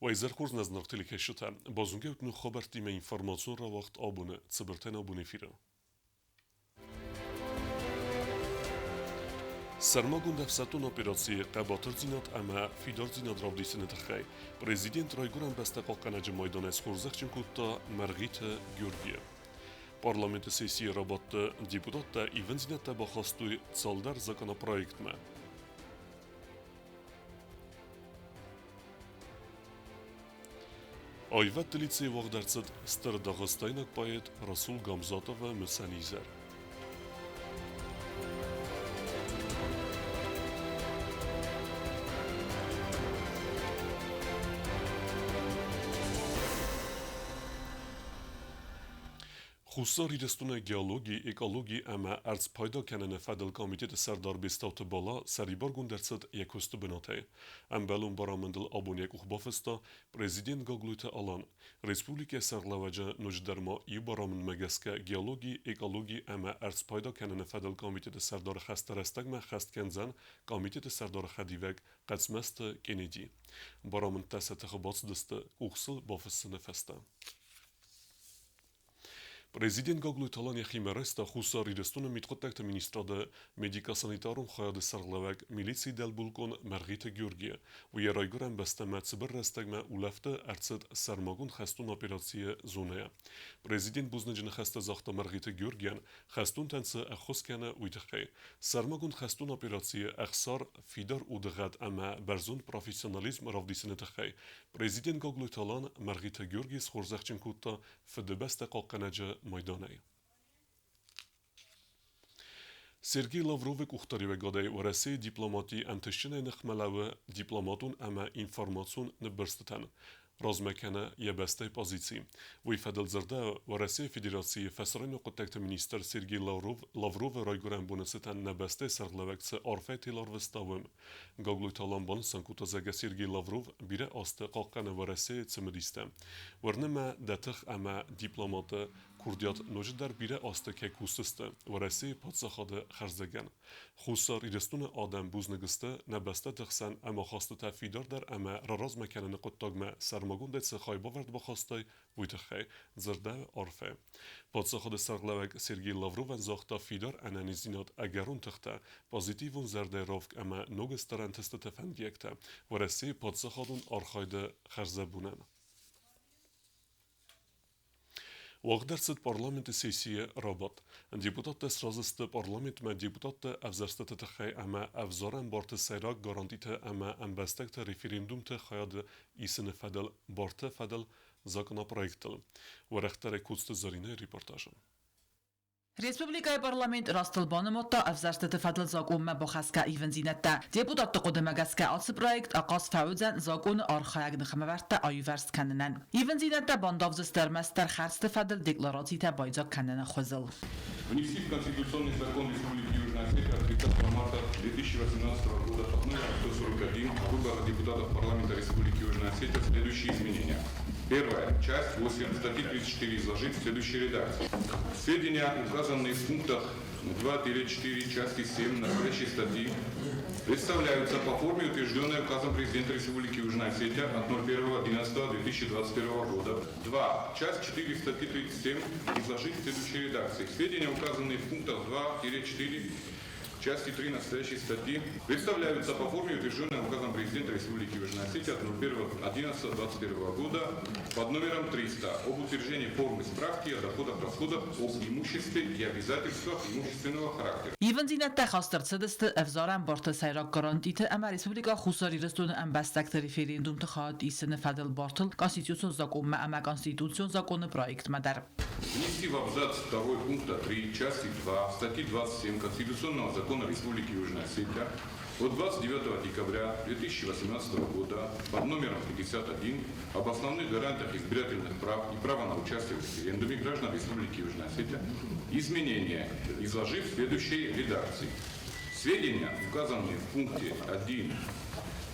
Уӕ изӕр хорз нӕ зынаргъ телекӕсджытӕ! Базонгӕ ут ног хабӕрттимӕ информацион рауагъд абоны цыбыртӕн абон эфиры. Сӕрмагонд ӕфсӕддон операцийы хъӕбатырдзинад ӕмӕ фидардзинад равдисыны тыххӕй президент Райгуырӕн бӕстӕ хъахъхъӕнӕджы майданӕй схорзӕхджын кодта Мӕргъиты Георгийы. Парламенты сессийы рабадты депутаттӕ ивындзинӕдтӕ бахастой цалдӕр законопроектмӕ. Аивӕдты лицейы уагъд ӕрцыд стыр дагъыстайнаг поэт Расул Гамзатовы мысӕн изӕр. Хуссар Ирыстоны геологи, экологи ӕмӕ ӕрдз пайда кӕныны фӕдыл комитеты сӕрдар Бестауты Бала сӕрибаргонд ӕрцыд йӕ куысты бынатӕй. Ӕмбӕлон барамындыл абон йӕ къух бафыста президент Гаглойты Алан. Республикӕйы сӕргълӕууӕджы ноджыдӕр ма иу барамындмӕ гӕсгӕ геологи, экологи ӕмӕ ӕрдз пайда кӕныны фӕдыл комитеты сӕрдары хӕстӕ рӕстӕгмӕ ӕххӕст кӕндзӕн комитеты сӕрдары хӕдивӕг Хъӕцмӕзты Кеннеди. Барамындтӕ сӕ тыхы бацыдысты къух сыл бафыссыны фӕстӕ. Президент Гаглойты Алан йӕхимӕ райста Хуссар Ирыстоны мидхъуыддӕгты министрады медико-санитарон хайады сӕргълӕууӕг милицийы дӕлбулкъон Мӕргъиты Георгийы. Уый йӕ райгуырӕн бӕстӕмӕ цыбыр рӕстӕгмӕ улӕфты ӕрцыд сӕрмагонд хӕстон операцийы зонӕйӕ. Президент бузныджы ныхӕстӕ загъта Мӕргъиты Георгийӕн, хӕстонтӕн цы ӕххуыс кӕны, уый тыххӕй. Сӕрмагонд хӕстон операцийы ӕхсар, фидар удыгъӕд ӕмӕ бӕрзонд профессионализм равдисыны тыххӕй Президент Гаглойты Алан Мӕргъиты Георгийы схорзӕхджын кодта Фыдыбӕстӕ хъахъхъӕнӕджы майданӕй. Сергей Лавровы къухдариуӕгадӕй Уӕрӕсейы дипломати ӕнтыстджынӕй ныхмӕ лӕууы дипломатон ӕмӕ информацион ныббырстытӕн. Размӕ кӕны йӕ бӕстӕйы позици. Уый фӕдыл дзырдӕуы Уӕрӕсейы Федерацийы фӕсарӕйнаг хъуыддӕгты министр Сергей Лавров Лавровы райгуырӕн боны цытӕн нӕ бӕстӕйы сӕргълӕууӕг цы арфӕйы тел арвыста, уым. Гаглойты Алан банысан кодта, зӕгъгӕ, Сергей Лавров бирӕ азты хъахъхъӕны Уӕрӕсейы цымыдистӕ. Уырны мӕ, дӕ тых ӕмӕ дипломаты курдиат ноджыдӕр бирӕ азты кӕй кусдзысты Уӕрӕсейы паддзахады хӕрзӕгӕн. Хуссар Ирыстоны адӕм бузныг сты, нӕ бӕстӕты хсӕн ӕмахастытӕ фидардӕр ӕмӕ раразмӕ кӕныны хъуыддагмӕ сӕрмагондӕй цы хайбавӕрд бахастай, уый тыххӕй, дзырдӕуы арфӕ. Паддзахады сӕргълӕууӕг Сергей Лавровӕн загъта фидар ӕнӕниздзинад ӕгӕрон тыхтӕ, позитивон зӕрдӕйы ӕмӕ ног стыр ӕнтыстыты фӕндиӕгтӕ Уӕрӕсейы паддзахадон архайды хӕрзӕбонӕн. Уагъд ӕрцыд парламенты сессийы рабадт. Депутаттӕ сразы сты парламентмӕ депутатты ӕвзӕрстыты тыххӕй ӕмӕ ӕвзарӕн барты сӕйраг гарантиты ӕмӕ ӕмбӕстӕгты референдумты хайад исыны фӕдыл барты фӕдыл законопроектыл. Уӕрӕхдӕрӕй Коцты Зӕринӕйы репортажы. Республикӕйы парламент растыл банымадта ӕвзӕрстыты фӕдыл закъонмӕ бахӕсгӕ ивындзинӕдтӕ. Депутатты хъуыдымӕ гӕсгӕ ацы проект ахъаз фӕуыдзӕн закъоны архайӕг ныхмӕвӕрдтӕ аиуварс кӕнынӕн. Ивындзинӕдтӕ бандавдзысты ӕрмӕстдӕр хӕрдзты фӕдыл декларацитӕ байдзаг кӕныны хуызыл. Внести в Конституционный закон Республики Южная Осетия от 30 марта 2018 года под номером 141 о выборах депутатов парламента Республики Южная Осетия следующие изменения. Первое. Часть 8 статьи 34 изложить в следующей редакции. Сведения, указанные в пунктах 2-4 части 7 настоящей статьи, представляются по форме, утвержденной указом президента Республики Южная Осетия от 01.11.2021 года. 2. Часть 4 статьи 37 изложить в следующей редакции. Сведения, указанные в пунктах 2-4 части 3 настоящей статьи представляются по форме, утвержденной указом президента Республики Южная Осетия от 01.11.2021 года под номером 300 об утверждении формы справки о доходах, расходах, об имуществе и обязательствах имущественного характера. Ивындзинӕдтӕ хаст ӕрцыдысты ӕвзарӕн барты сӕйраг гарантиты ӕмӕ Республикӕ Хуссар Ирыстоны ӕмбӕстӕгты референдумты хайад исыны фӕдыл бартыл Конституцион закъонмӕ ӕмӕ Конституцион закъоны проектмӕ дӕр. Внести в абзац 2 пункта 3 части 2 статьи 27 Конституционного закона Республики Южная Осетия от 29 декабря 2018 года под номером 51 об основных гарантиях избирательных прав и права на участие в референдуме граждан Республики Южная Осетия изменения, изложив в следующей редакции. Сведения, указанные в пункте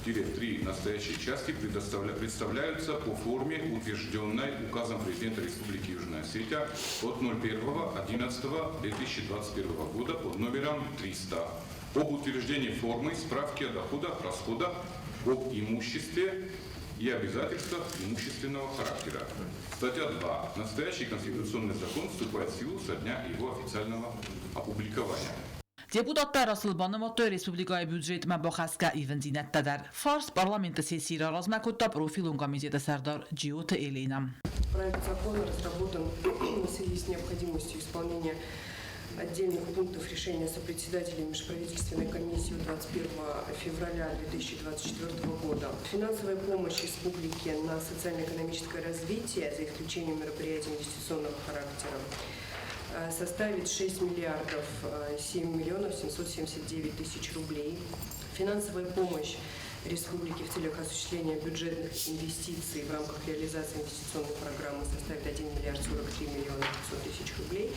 1-3 настоящей части, представляются по форме, утвержденной указом президента Республики Южная Осетия от 01.11.2021 года под номером 300 об утверждении формы справки о доходах, расходах, об имуществе и обязательствах имущественного характера. Статья 2. Настоящий конституционный закон вступает в силу со дня его официального опубликования. Депутаттӕ растыл банымадтой республикӕйы бюджетмӕ бахӕсгӕ ивындзинӕдтӕ дӕр. Фарст парламенты сессийы раразмӕ кодта профилон комитеты сӕрдар Джиоты Еленӕ. Проект закона разработан в связи с необходимостью исполнения отдельных пунктов решения сопредседателей Межправительственной комиссии 21 февраля 2024 года. Финансовая помощь республике на социально-экономическое развитие, за исключением мероприятий инвестиционного характера, составит 6 миллиардов 7 миллионов 779 тысяч рублей. Финансовая помощь республики в целях осуществления бюджетных инвестиций в рамках реализации инвестиционной программы составит 1 миллиард 43 миллиона 500 тысяч рублей.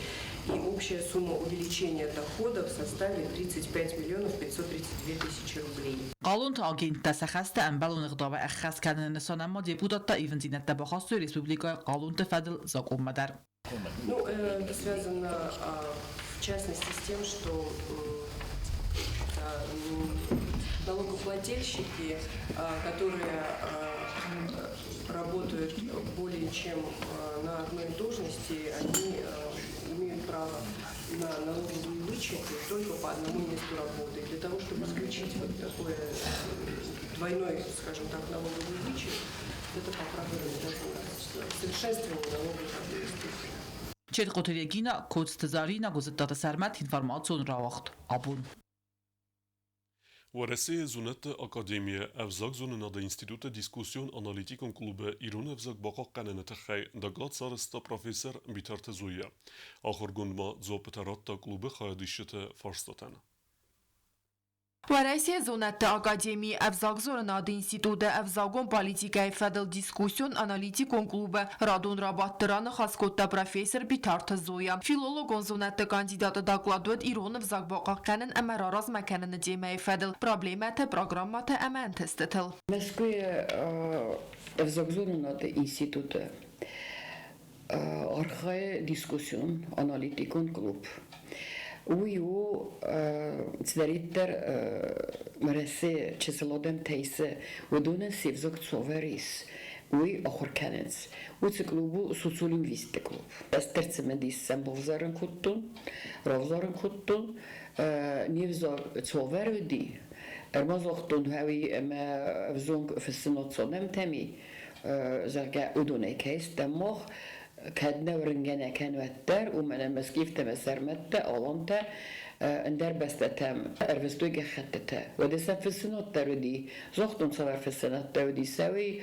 И общая сумма увеличения доходов составит 35 миллионов 532 тысячи рублей. Хъалонты агенттӕ сӕ хӕстӕ ӕмбӕлон ӕгъдауӕй ӕххӕст кӕныны нысанӕн ма депутаттӕ ивындзинӕдтӕ бахастой республикӕйы хъалонты фӕдыл закъонмӕ дӕр. Ну, это связано, в частности, с тем, что налогоплательщики, которые работают более чем на одной должности, они имеют право на налоговые вычеты только по одному месту работы. И для того, чтобы исключить вот такой двойной, скажем так, налоговый вычет, эта поправка должна совершенствование налоговых администрации. Четхъоты Регина, Коцты Зарина, Гуызыдтаты Сӕрмӕт, информацион рауагъд Абон. Уӕрӕсейы зонӕдты академийы ӕвзагзонынады институты дискуссион-аналитикон клубы ирон ӕвзаг бахъахъхъӕныны тыххӕй доклад сарӕзта профессор Битарты Зоя. Ахуыргонд ма дзуаппытӕ радта клубы хайадисджыты фарстатӕн. Уӕрӕсейы зонӕдты академийы ӕвзагзонынады институты ӕвзагон политикӕйы фӕдыл дискуссион-аналитикон клубы радон рабадты раныхас кодта профессор Битарты Зоя. Филологон зонӕдты кандидаты доклад уыд ирон ӕвзаг бахъахъхъӕнын ӕмӕ раразмӕ кӕныны темӕйы фӕдыл проблемӕтӕ, программӕтӕ ӕмӕ ӕнтыстытыл. Мӕскуыйы ӕвзагзонынады институты архайы дискуссион аналитикон клуб. Уый у цыдӕриддӕр Уӕрӕсе чысыл адӕмтӕ исы, уыдонӕн се взаг цавӕр ис, уый ахуыр кӕнынц. Уыцы клуб у социолингвистты клуб. Ӕз дӕр цымыдис сӕм бавзарын кодтон, равзарын кодтон, не взаг цавӕр уыди. Ӕрмазагътон гъӕуи ӕмӕ ӕвзонг фыссынад цадӕмтӕми, зӕгъгӕ, уыдонӕй кӕй стӕм мах, кӕд нӕ уырнгӕ нӕ кӕн уӕддӕр, уымӕн ӕмӕ скифтӕ ӕмӕ сӕрмӕттӕ, алантӕ ӕндӕр бӕстӕтӕм ӕрвыстой гӕххӕттытӕ. Уӕдӕ сӕ фыссынад дӕр уыди. Загътон, цавӕр фыссынадтӕ уыди, цӕуй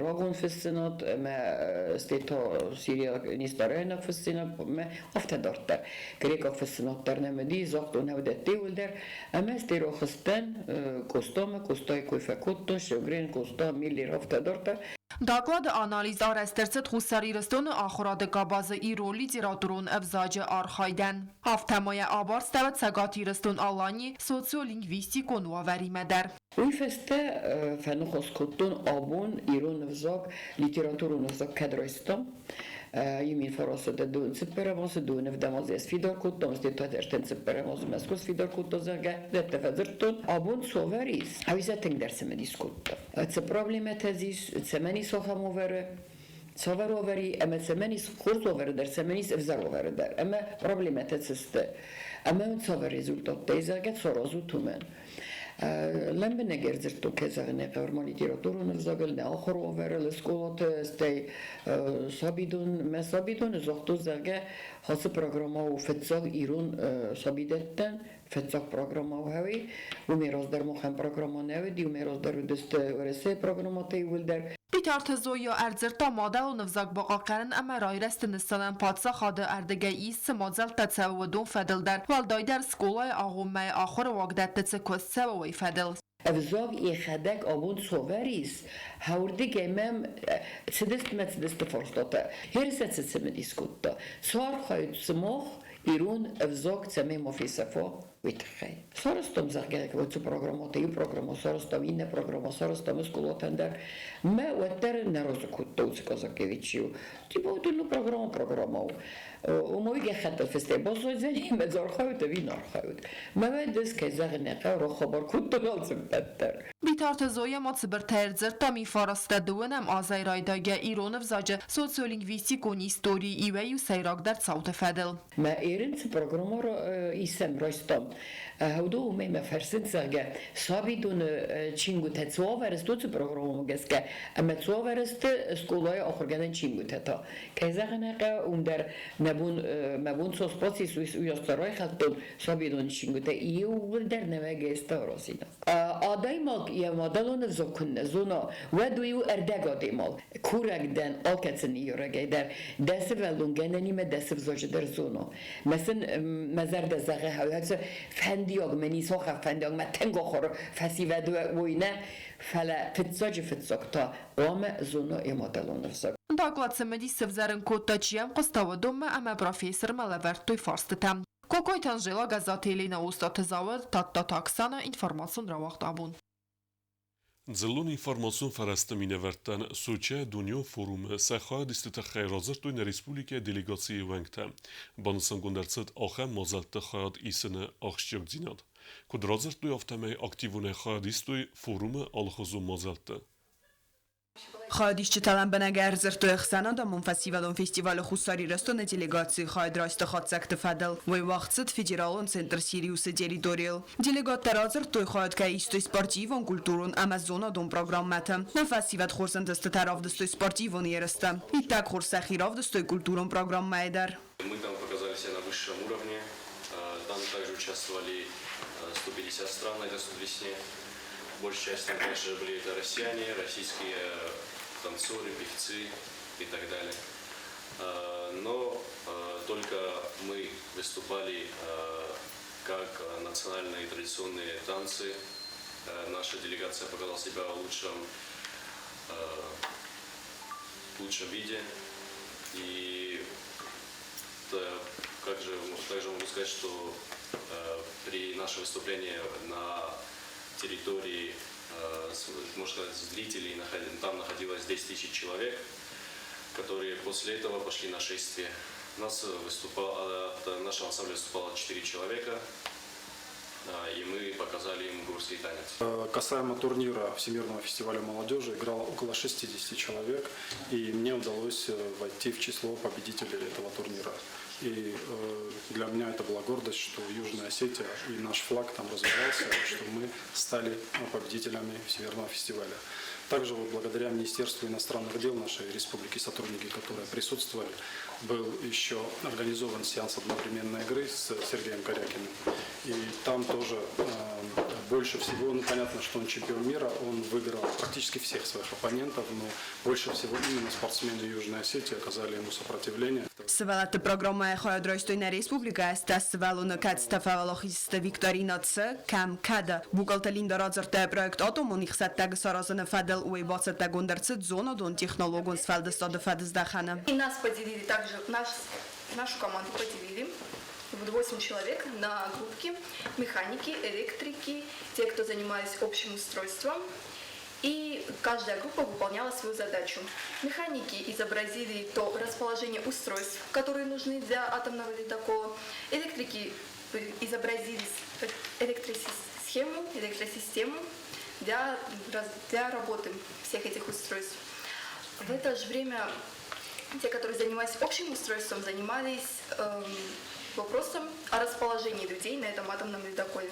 рагон фыссынад ӕмӕ стӕй та сириаг нестарайнаг фыссынад ӕмӕ афтӕ дарддӕр. Грекъаг фыссынад дӕр нӕм уыди, загътон, уыдӕттӕ иууылдӕр. Ӕмӕ стӕй рахызтӕн Къостамӕ, Къостайы кой фӕкодтон, Шёгрен, Къоста, Миллер, афтӕ дарддӕр. Доклады анализ арӕзт ӕрцыд Хуссар Ирыстоны ахуырады къабазы ирон литературон ӕвзаджы архайдӕн. Афтӕ ма йӕ абарстӕуыд Цӕгат Ирыстон-Аланийы социолингвистикон уавӕримӕ дӕр. Уый фӕстӕ фӕныхас кодтон абон ирон ӕвзаг, литературон ӕвзаг кӕд райстам. Имин фарасадӕ дууын цыппӕрӕм азы, дууын ӕвдӕм азы ӕз фидар кодтам, стӕй та ӕртын цыппӕрӕм азы Мӕскуы сфидар кодта, зӕгъгӕ, дӕттӕ фӕдзырдтон. Абон цавӕр ис? Ӕви сӕ тынгдӕр цымыдис кодта. Цы проблемӕтӕ дзы ис, цӕмӕн ис ахӕм уавӕры, цавӕр уавӕр и ӕмӕ цӕмӕн ис хорз уавӕры дӕр, цӕмӕн ис ӕвзӕр уавӕры дӕр, ӕмӕ проблемӕтӕ цы сты, ӕмӕ уын цавӕр результаттӕ и, зӕгъгӕ, саразут уымӕн. Лӕмбынӕг ӕрдзырдтон, кӕй зӕгъын ӕй хъӕуы, ма литературон ӕвзагыл, нӕ ахуыр уавӕрыл, скъолаты, стӕй сабидон, мӕ сабидоны загътон, зӕгъгӕ, ацы программӕ у фыццаг ирон сабидӕттӕн, фыццаг программӕ у гъӕуи. Уымӕй раздӕр махӕн программӕ нӕ уыди, уымӕй раздӕр уыдысты Уӕрӕсейы программӕтӕ иууылдӕр. Битарты Зоя ӕрдзырдта мадӕлон ӕвзаг бахъахъхъӕнын ӕмӕ райрӕзты нысанӕн паддзахады ӕрдыгӕй ист цы мадзӕлттӕ цӕуы, уыдон фӕдыл дӕр, уӕлдайдӕр скъолайы агъоммӕйы ахуыры уагдӕтты цы куыст цӕуы, уый фӕдыл. Ӕвзаг йӕхӕдӕг абон цавӕр ис, хӕрдыгӕй мӕм цыдысты мӕ цыдысты фарстатӕ. Херсӕ цы цымыдис кодта? Цы архайут сымах ирон ӕвзаг цӕмӕй ма фесӕфа? Уый тыххӕй. Сарӕзтам, зӕгъгӕ, уыцы программӕтӕ, иу программӕ сарӕзтам, иннӕ программӕ сарӕзтам скъолатӕн дӕр. Мӕ уӕддӕр нӕ разы кодта уыцы Казакевич-иу. Типа, вот ну программа программа у. Уымӕй гӕххӕттыл фыстӕй баззайдзӕни, мӕ дзы архайут ӕви нӕ архайут. Мӕ уӕд ӕз, кӕй зӕгъын ӕй хъӕуы, рахабар кодтон алцыппӕт дӕр. Битарты Зоя ма цыбыртӕй ӕрдзырдта мифарӕзтӕ дыууынӕм азӕй райдайгӕ ирон ӕвзаджы социолингвистикон историйы иуӕй-иу сӕйрагдӕр цауты фӕдыл. Мӕ ерын цы программа исӕм райстам, уыдон уымӕй мӕ фӕрсынц, зӕгъгӕ, сабидоны чингуытӕ цы уавӕры сты уыцы программӕмӕ гӕсгӕ ӕмӕ цы уавӕры сты скъолайы ахуыргӕнӕн чингуытӕ та. Кӕй зӕгъын ӕй хъӕуы, уым дӕр мӕ бон мӕ бон цос бацис, уый райхӕлдтон сабидоны чингуытӕ иууылдӕр нӕуӕгӕй сты аразинаг. Адӕймаг йӕ мадӕлон ӕвзаг куыннӕ зона, уӕд уый у ӕрдӕг адӕймаг. Курӕг дӕн алкӕцы ныййарӕгӕй дӕр, дӕ сывӕллон гӕнӕнимӕ дӕ цы взаджы дӕр зона. Мӕ сын мӕ зӕрдӕ зӕгъы, хӕцы фӕндиаг мӕ ницахӕм фӕндиаг, мӕ тынг ахуыр фӕсивӕд уой нӕ, фӕлӕ фыццаджы фыццаг та хъуамӕ зона йӕ мадӕлон ӕвзаг. Доклад цымыдис сӕвзӕрын кодта, чи йӕм хъуыста, уыдонмӕ ӕмӕ профессормӕ лӕвӕрдтой фарстытӕ. Кокойты Анжела, Гӕззаты Еленӕ, Остъаты Зауыр, Тадтаты Оксана, информацион рауагъд абон. Дзыллон информацион фӕрӕзты минӕвӕрттӕн Сочӕйы дунеон форумы сӕ хайадисты тыххӕй радзырдтой нӕ республикӕйы делегацийы уӕнгтӕ. Банысангонд ӕрцыд ахӕм мадзӕлтты хайад исыны ахсджиагдзинад. Куыд радзырдтой, афтӕмӕй активонӕй хайад истой форумы алыхуызон мадзӕлтты. Хайадисджытӕ лӕмбынӕг ӕрдзырдтой ӕхсӕнадӕмон фӕсивӕдон фестивалы Хуссар Ирыстоны делегацийы хайад райсты хатдзӕгты фӕдыл. Уый уагъд цыд федералон центр Сириус-ы территорийыл. Делегаттӕ радзырдтой, хайад кӕй истой спортивон, культурон ӕмӕ зонадон программӕты. Нӕ фӕсивӕд хорз ӕнтыстытӕ равдыстой спортивон ерысты. Иттӕг хорз сӕхи равдыстой культурон программӕйы дӕр. Мы там показали себя на высшем уровне. Там также участвовали 150 стран на этой весне. Большая часть там, конечно же, были это россияне, российские танцоры, певцы и так далее. Но только мы выступали как национальные традиционные танцы. Наша делегация показала себя в лучшем виде. И также могу сказать, что при нашем выступлении на территории, можно сказать, зрителей, там находилось 10 тысяч человек, которые после этого пошли на шествие. Нас выступало, от нашего ансамбля выступало 4 человека, и мы показали им гурский танец. Касаемо турнира Всемирного фестиваля молодежи играло около 60 человек, и мне удалось войти в число победителей этого турнира. И для меня это была гордость, что Южная Осетия и наш флаг там развивался, что мы стали победителями Всемирного фестиваля. Также вот благодаря Министерству иностранных дел нашей республики, сотрудники, которые присутствовали, был еще организован сеанс одновременной игры с Сергеем Корякиным. И там тоже больше всего, ну понятно, что он чемпион мира, он выиграл практически всех своих оппонентов, но больше всего именно спортсмены Южной Осетии оказали ему сопротивление. Сывӕллӕтты программӕйы хайад райстой нӕ республикӕйы 18 сывӕллоны, кӕцытӕ фӕуӕлахиз сты викторина Цы, кӕм, кӕд-ы. Букалты Линда радзырдта проект атомон ихсӕттӕг саразыны фӕдыл, уый бацӕттӕгонд ӕрцыд зонадон-технологон сфӕлдыстады фӕдыздӕхӕны. И нас поделили также, нашу команду поделили в 8 человек на группки: механики, электрики, те, кто занимались общим устройством. И каждая группа выполняла свою задачу. Механики изобразили то расположение устройств, которые нужны для атомного ледокола. Электрики изобразили электросхему, электросистему для работы всех этих устройств. В это же время те, которые занимались общим устройством, занимались вопросом о расположении людей на этом атомном ледоколе.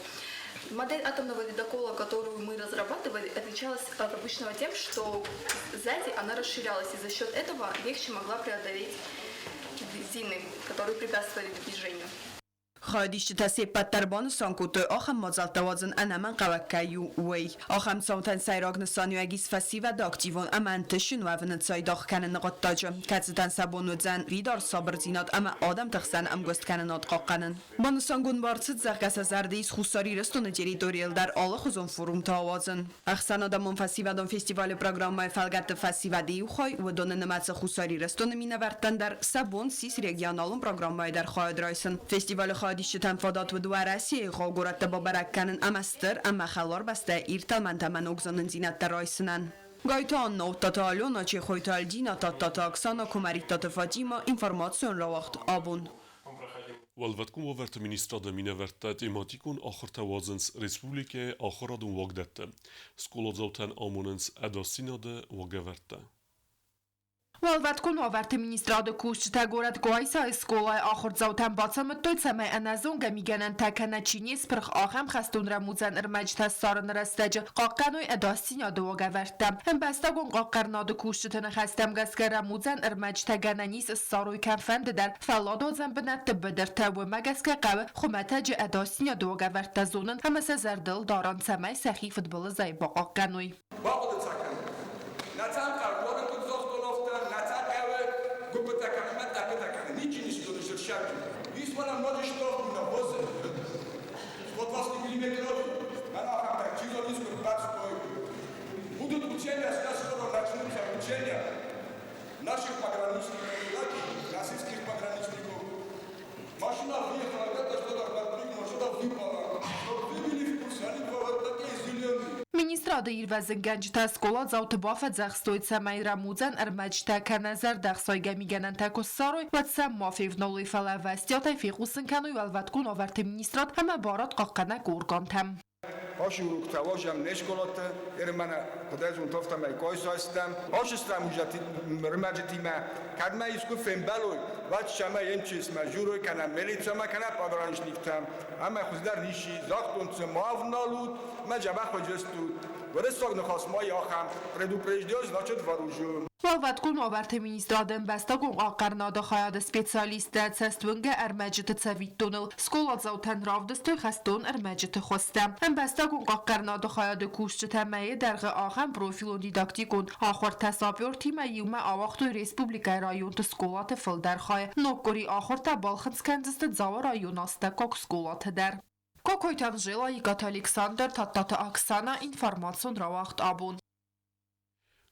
Модель атомного ледокола, которую мы разрабатывали, отличалась от обычного тем, что сзади она расширялась, и за счет этого легче могла преодолеть льдины, которые препятствовали движению. Хайадисджытӕ се ппӕт дӕр банысан кодтой, ахӕм мадзӕлттӕ уадзын ӕнӕмӕнгхъӕуӕг кӕй у, уый. Ахӕм цаутӕн сӕйраг нысаниуӕг ис фӕсивӕды активон ӕмӕ ӕнтыстджын уӕвыны цайдагъ кӕныны хъуыддаджы, кӕцытӕн сӕ бон уыдзӕн фидар сабырдзинад ӕмӕ адӕмты хсӕн ӕмгуысткӕнынад хъахъхъӕнын. Банысангонд ма ӕрцыд, зӕгъгӕ, сӕ зӕрды ис Хуссар Ирыстоны территорийыл дӕр алыхуызон форумтӕ ауадзын. Ӕхсӕнадӕмон фӕсивӕдон фестивалы программӕйы фӕлгӕтты фӕсивӕды иу хай, уыдоны нымӕцы Хуссар Ирыстоны минӕвӕрттӕн дӕр сӕ бон ссис регионалон программӕйы дӕр хайад райсын. Фестивалы хайад Хайадисджытӕн фадат уыд Уӕрӕсейы егъау горӕттӕ бабӕрӕг кӕнын ӕмӕ стыр ӕмӕ хӕлар бӕстӕйы ирд тӕлмӕнтӕ ӕмӕ ног зонындзинӕдтӕ райсынӕн. Гайты Анна, Оттаты Алена, Чехойты Альдина, Тадтаты Оксана, Куымӕридтаты Фатимӕ, информацион рауагъд Абон. Уӕлвӕткон уавӕрты министрады минӕвӕрттӕ тематикон ахуыртӕ уадзынц республикӕйы ахуырадон уагдӕтты. Скъоладзаутӕн амонынц ӕдасдзинады уагӕвӕрдтӕ. Уӕлвӕткон уавӕрты министрады кусджытӕ горӕт Къуайсайы скъолайы ахуырдзаутӕн бацамыдтой, цӕмӕй ӕнӕзонгӕ мигӕнӕнтӕ кӕнӕ чи не спырх, ахӕм хӕстон рӕмудзӕн ӕрмӕджытӕ ссарыны рӕстӕджы хъахъхъӕной ӕдасдзинады уагӕвӕрдтӕ. Ӕмбӕстагон хъахъхъӕнынады кусджыты ныхӕстӕм гӕсгӕ рӕмудзӕн ӕрмӕджытӕ гӕнӕн ис ссарой кӕмфӕнды дӕр, фӕлладуадзӕн бынӕтты, быдыртӕ. Уымӕ гӕсгӕ хъӕуы хуымӕтӕджы ӕдасдзинады уагӕвӕрдтӕ зонын ӕмӕ сӕ зӕрдыл дарын, цӕмӕй сӕхи фыдбылызӕй бахъахъхъӕной. Бахъуыды сӕ кӕн. Нӕ цӕнкъар уӕды куыд загътон, афтӕ нӕ цӕхъӕуы гуыппытӕ кӕнын ӕмӕ тъӕппытӕ кӕнын. Ничи ницы зоны зырсӕг. Ис мӕнӕн ноджы стох на возы. 120 миллиметров. Мӕн ахӕмтӕ чи зоны искуы бацыдтой. Будут учения, сейчас скоро начнутся учения наших пограничников, так и российских пограничников. Машина въехала, где-то что-то подпрыгнуло, что-то выпало. Чтобы вы были в курсе, они бывают такие зеленые. Министрады ирвӕзынгӕнджытӕ скъоладзауты бафӕдзӕхстой, цӕмӕй рӕмудзӕн ӕрмӕджытӕ кӕнӕ зӕрдӕхсайгӕ мигӕнӕнтӕ куы ссарой, уӕд сӕм ма февналой, фӕлӕ ӕвӕстиатӕй фехъусын кӕной Уӕлвӕткон уавӕрты министрад ӕмӕ барадхъахъхъӕнӕг органтӕм. Ашы уроктӕ уазӕм не скъолаты, ӕрмӕнӕ куыдӕй афтӕмӕй къойсайстӕм. Ашы рмӕджытимӕ кӕдмӕ искуы фембӕлой, уӕд сӕмӕ МЧС-мӕ журой кӕнӕ милицӕмӕ кӕнӕ пограничниктӕм. Ӕмӕ хуыздӕр ничи загътон цы ма ӕвналут, мӕ дзӕбӕх хуызыстут. Уырыссаг ныхас ма ахӕм предупрежден, значит вооружен. Уӕлвӕткон уавӕрты министрады ӕмбӕстагон хъахъхъӕнынады хайады специалисттӕ цӕстуынгӕ ӕрмӕджыты цӕвиттоныл скъоладзаутӕн равдыстой хӕстон ӕрмӕджыты хуызтӕ. Ӕмбӕстагон хъахъхъӕнынады хайады кусджытӕ мӕйы дӕргъы ахӕм профилон дидактикон ахуыртӕ сапертимӕ иумӕ ауагътой республикӕйы районты скъолаты фылдӕр хайы. Ног къуыри ахуыртӕ балхынцъ кӕндзысты Дзауы районы астӕуккаг скъолаты дӕр. Кокойты Анжела, Икъаты Александр, Тадтаты Оксана, информацион рауагъд абон.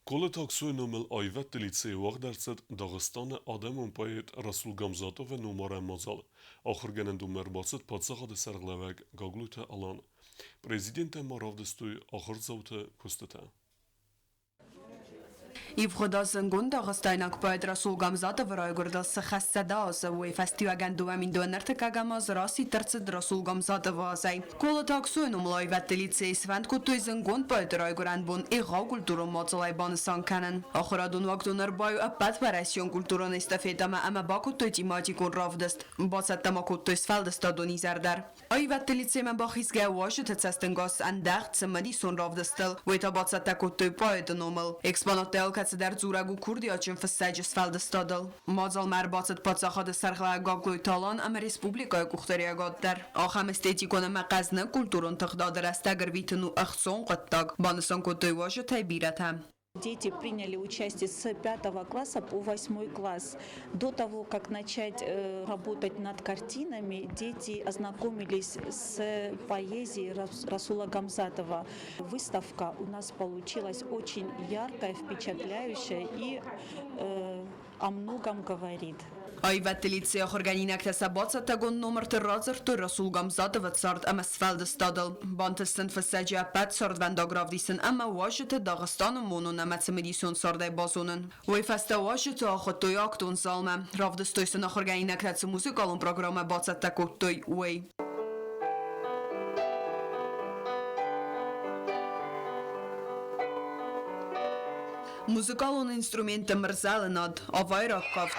Колыты Аксойы номыл аивӕдты лицейы уагъд ӕрцыд Дагъистаны адӕмон поэт Расул Гамзатовы номарӕн мадзал. Ахуыргӕнӕндонмӕ ӕрбацыд паддзахады сӕргълӕууӕг Гаглойты Алан. Президенттӕ ма равдыстой ахуырдзауты куыстытӕ. Ивгъуыд аз зындгонд дагъистайнаг поэт Расул Гамзатовы райгуырдыл цы хӕс 100 азы, уый фӕстиуӕгӕн 2023 аз расидт ӕрцыд Расул Гамзатовы азӕй. Колыты Аксойы номыл аивӕдты лицейы сфӕнд кодтой зындгонд поэты райгуырӕн бон егъау культурон мадзалӕй банысан кӕнын. Ахуырадон уагдон ӕрбаиу ӕппӕтуӕрӕсеон культурон эстафетӕмӕ ӕмӕ бакодтой тематикон равдыст. Бацӕттӕ ма кодтой сфӕлдыстадон изӕр дӕр. Аивӕдты лицеймӕ бахизгӕ уазджыты цӕстӕнгас ӕндӕгъд цымыдисон равдыстыл, уый та бацӕттӕ кодтой поэты номыл. Экспонаттӕй алкӕцыдӕр дзурӕг у курдиатджын фыссӕджы сфӕлдыстадыл. Мадзалмӕ ӕрбацыд паддзахады сӕргълӕууӕг Гаглойты Алан ӕмӕ республикӕйы къухдариуӕгад дӕр. Ахӕм эстетикон ӕмӕ хъӕзныг культурон тыгъдады рӕстӕг ӕрвитын у ӕхцон хъуыддаг, банысан кодтой уазджытӕй бирӕтӕ. Дети приняли участие с пятого класса по восьмой класс. До того, как начать работать над картинами, дети ознакомились с поэзией Расула Гамзатова. Выставка у нас получилась очень яркая, впечатляющая и о многом говорит. Аивӕдты лицейы ахуыргӕнинӕгтӕ сӕ бацӕттӕгонд номырты радзырдтой Расул Гамзатовы цард ӕмӕ сфӕлдыстадыл. Бантыст сын фыссӕджы ӕппӕт цардвӕндаг равдисын ӕмӕ уазджыты Дагъистаны монон ӕмӕ цымыдисон цардӕй базонын. Уый фӕстӕ уазджыты ахуыдтой актон залмӕ. Равдыстой сын ахуыргӕнинӕгтӕ цы музыкалон программӕ бацӕттӕ кодтой, уый. Музыкалон инструментты мырзӕлынад, авайраг кафт.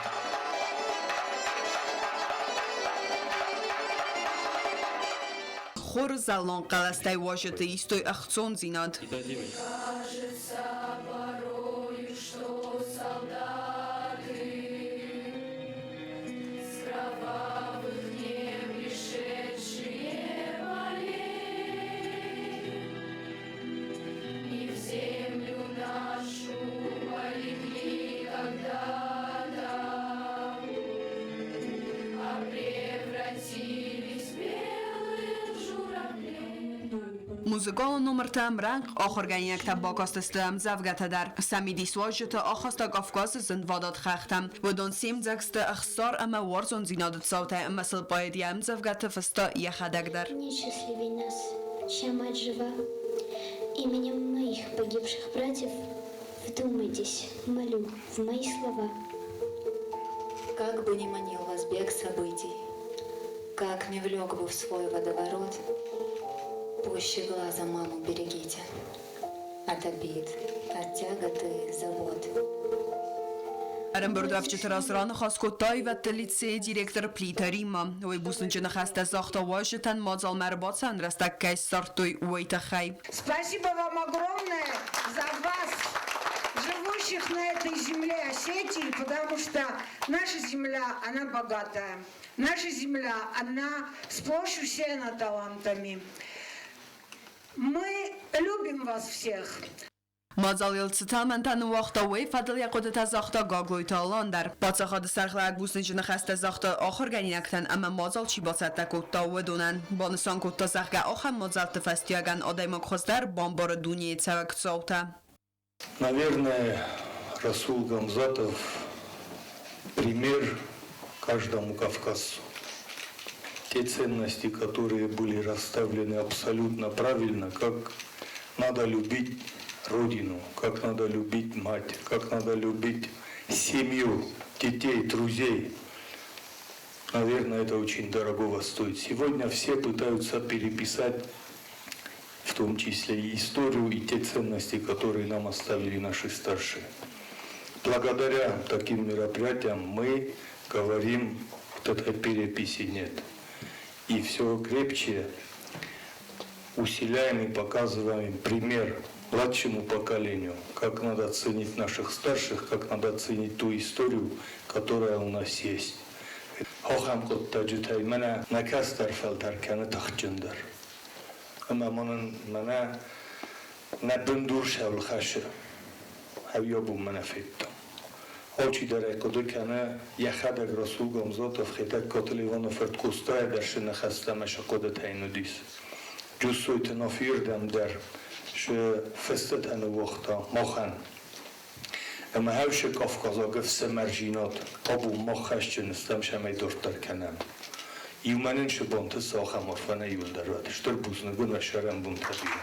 Хоры зӕлланг хъӕлӕстӕй уазджыты истой ӕхцондзинад. Кажется порою, что солдаты с кровавых не пришедшие полей и в землю нашу полегли когда-то, а превратились в белых журавлей. Музыкалон номырты ӕмрӕнхъ ахуыргӕнинӕгтӕ бакастысты ӕмдзӕвгӕтӕ дӕр. Сӕ мидис уазджыты ахаста Кавказы зынвадат хӕхтӕм. Уыдон се мдзӕг сты ӕхсар ӕмӕ уарзондзинады цаутӕй ӕмӕ сыл поэт йӕ ӕмдзӕвгӕты фыста йӕхӕдӕг дӕр. Нет счастливей нас, чья мать жива. Именем моих погибших братьев вдумайтесь, молю, в мои слова. Как бы ни манил вас бег событий, как ни влек бы в свой водоворот, пуще глаза маму берегите от обид, от тягот и забот. Ӕрӕмбырдуӕвджыты раз раныхас кодта аивӕдты лицейы директор Плиты Римма. Уый бузныджы ныхӕстӕ загъта уазджытӕн мадзалмӕ ӕрбацӕуӕн рӕстӕг кӕй ссардтой, уый тыххӕй. Спасибо вам огромное за вас, живущих на этой земле Осетии, потому что наша земля, она богатая. Наша земля, она сплошь усеяна талантами. Мы любим вас всех. Мадзалыл цы тӕлмӕнтӕ ныууагъта, уый фӕдыл йӕ хъуыдытӕ загъта Гаглойты Алан дӕр. Паддзахады сӕргълӕууӕг бузныджы ныхӕстӕ загъта ахуыргӕнинӕгтӕн ӕмӕ мадзал чи бацӕттӕ кодта, уыдонӕн. Банысан кодта, зӕгъгӕ, ахӕм мадзӕлтты фӕстиуӕгӕн адӕймаг хуыздӕр бамбары дунейы цӕуӕг цаутӕ. Наверное, Расул Гамзатов пример каждому кавказцу. Те ценности, которые были расставлены абсолютно правильно, как надо любить родину, как надо любить мать, как надо любить семью, детей, друзей. Наверное, это очень дорогого стоит. Сегодня все пытаются переписать, в том числе и историю, и те ценности, которые нам оставили наши старшие. Благодаря таким мероприятиям мы говорим, вот этой переписи нет. И все крепче усиляем и показываем пример младшему поколению, как надо ценить наших старших, как надо ценить ту историю, которая у нас есть. Ахӕм хъуыддаджытӕй мӕнӕ нӕ кӕстӕр фӕлтӕр кӕны тыхджындӕр. Ӕмӕ мӕнӕн мӕнӕ нӕ бындур сӕвлхӕсы. Ӕвйобон мӕнӕ федтам. Алчидӕр ӕй хъуыды кӕны, йӕхӕдӕг Расул Гамзатов Хетӕгкаты Ливаны фырт Къостайы дӕр сы ныхӕстӕ ӕмӕ сы хъуыдытӕ йын уыдис. Джуссойты Нафийырдӕм дӕр сы фыстытӕ ныууагъта махӕн. Ӕмӕ хӕвсы кавказаг ӕфсымӕрдзинад абон мах хӕсджын стӕм цӕмӕй дарддӕр кӕнӕм. Иумӕ нын цы бонты цы ахӕм арфӕ нӕ иуылдӕр уӕд. Стыр бузныг уын уӕ сӕрӕнбонтӕ бирӕ.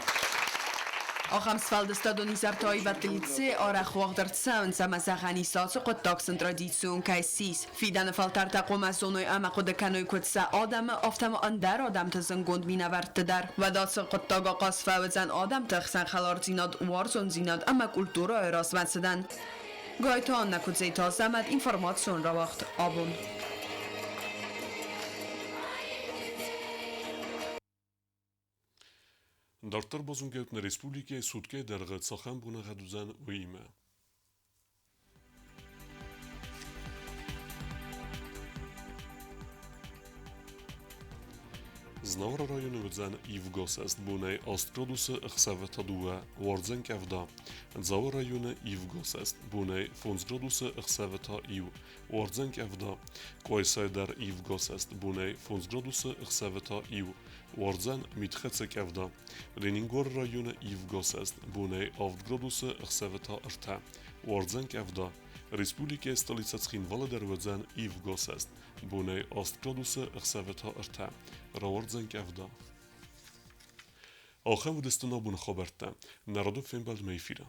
Ахӕм сфӕлдыстадон изӕрты аивӕдты лицейы арӕх уагъд ӕрцӕуынц ӕмӕ зӕгъӕн ис, ацы хъуыддаг сын традицион кӕй ссис. Фидӕны фӕлтӕртӕ хъуамӕ зоной ӕмӕ хъуыды кӕной куыд сӕ адӕмы, афтӕ ма ӕндӕр адӕмты зындгонд минӕвӕртты дӕр. Уӕд ацы хъуыддаг ахъаз фӕуыдзӕн адӕмты ӕхсӕн хӕлардзинад, уарзондзинад ӕмӕ культурӕйы размӕцыдӕн. Гайты Аннӕ Куыдзейты Азӕмӕт, информацион рауагъд абон. Дарддӕр базонгӕ нӕ республикӕйы суткӕйы дӕргъы цахӕм боныгъӕд уыдзӕн, уыимӕ. Знауыры районы уыдзӕн ивгӕсӕст бонӕй 8 градусы, ӕхсӕвы та дыууӕ, уардзӕн къӕвда. Дзауы районы ивгӕсӕст бонӕй 5 градусы, ӕхсӕвы та иу, уардзӕн къӕвда. Къуайсайы дӕр ивгӕсӕст бонӕй 5 градусы, ӕхсӕвы та иу, уардзӕн митхӕццӕ къӕвда. Ленингоры районы ивгӕсӕст бонӕй 7 градусы, ӕхсӕвы та ӕртӕ, уардзӕн къӕвда. Республикӕйы столицӕ Цхинвалы дӕр уыдзӕн ивгӕсӕст бонӕй 8 градусы, ӕхсӕвы та ӕртӕ, рауардзӕн къӕвда. Ахӕм уыдысты нӕ абоны хабӕрттӕ. Нӕ радон фембӕлдмӕ эфиры.